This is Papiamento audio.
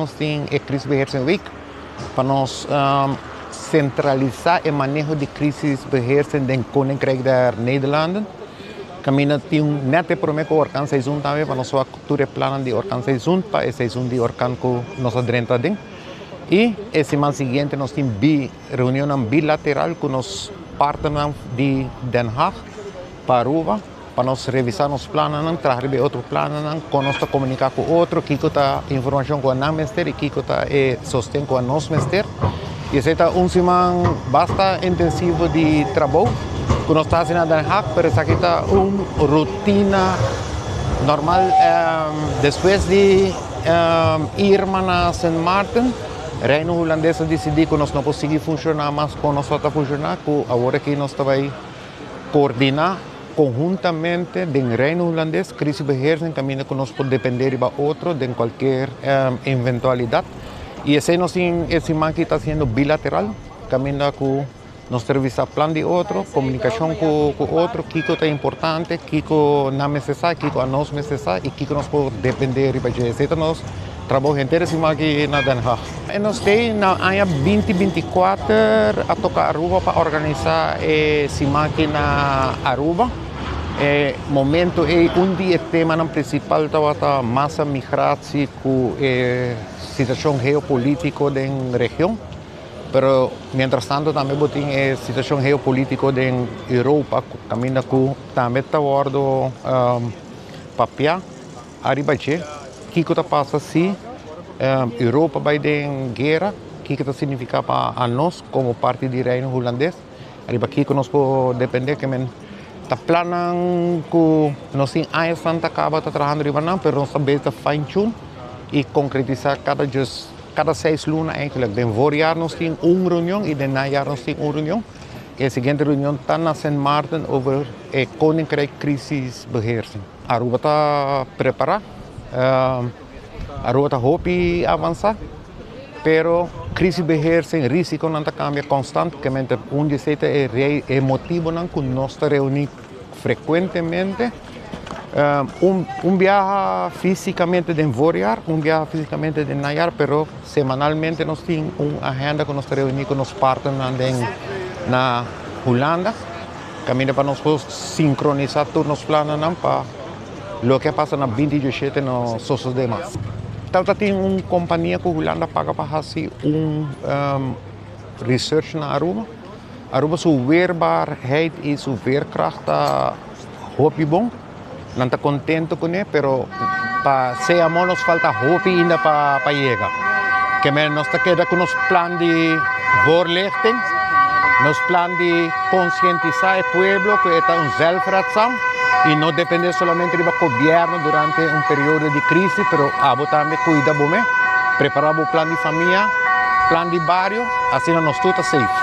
Nos tin e Crisisbeheersing Week pa nos centralisa e maneho di crisisbeheersing den Koninkrijk der Nederlanden. Caminda tin net e prome cu orkaanseizoen tambe pa nos wak tur e plannan di orkaanseizoen pa e seizoen di orkaan cu nos a drenta aden. Y e siman siguiente nos tin bi reunionnan bilateral cu nos partnernan di Den Haag pa Aruba. Pa nos revisá nos plannan, traha riba e otro plannan, kon nos ta komuniká ku otro, kiko ta informashon ku nan mester i kiko ta e sosten ku nos mester. I esei ta un siman basta intensivo di trabou ku nos ta hasi na Den Haag, pero esaki ta un rutina normal. Despues di Irma na Sint Maarten, Reino Hulandes a disidí ku nos no por sigui funshoná mas kon nos tabata funshoná, ku awor aki nos ta bai Coordina conhuntamente den Reino Hulandes crisisbeheersing caminda cu nos por depende riba otro den cualkier eventualidad y esey nos tin e siman aki ta haciendo bilateral caminda cu nos ta revisa plan di otro, comunicacion cu otro, kico ta importante, kico nan mester sa, kico anos mester sa y kico nos por depende riba dje. Esey ta nos trabou henter e siman aki na Den Haag. E nos tei na aña 2024 a toca Aruba pa organisa e siman aki na Aruba. E momento ei un di e temanan principal tabata masa migratie cu e situacion geopolitico den region. Pero mientras tanto tambe bo tin e situacion geopolitico den Europa caminda cu tambe ta wordo papia. Ariba dje, kiko ta pasa si Europa bai den guera? Kiko ta signifiká pa anos komo parti di Reino Hulandes? Ariba kiko nos por dependé? Ke men ta plannan ku nos tin añasnan ta kaba ta trahando riba nan, pero nos ta bezig ta fine tune i konkretisá kada djes kada 6 luna eigenlijk. Den voorjaar nos tin un reunion i den najaar nos tin un reunion. E siguiente reunion ta na Sint Maarten over e Koninkrijk Crisisbeheersing. Aruba ta prepara, Aruba ta hopi avansa, pero crisisbeheersing, risiconan ta cambia constantemente. Un di esey ta e motibonan cu nos ta reuni frecuentemente. Un biaha fisicamente den voorjaar, un biaha fisicamente den najaar, pero semanalmente nos tin un agenda cu nos ta reuni cu nos partnernan den na Hulanda. Caminda pa nos por sincronisa tur nos plannan pa loke a pasa na 2017 no sosode mas. Tabata tin un compania cu Hulanda paga pa haci un research na Aruba. Aruba su weerbaarheid y su veerkracht ta hopi bon. Nan ta contento cune, pero pa sea amor nos falta hopi ainda pa yega. Ke men nos ta keda cu nos plan di voorlichting, nos plan di concientisa e pueblo cu e ta un zelfredzaam y no depende solamente riba gobierno durante un periodo di crisis, pero abo tambe cuida bo mes, prepara bo plan di famia, plan di bario, asina nos tur ta safe.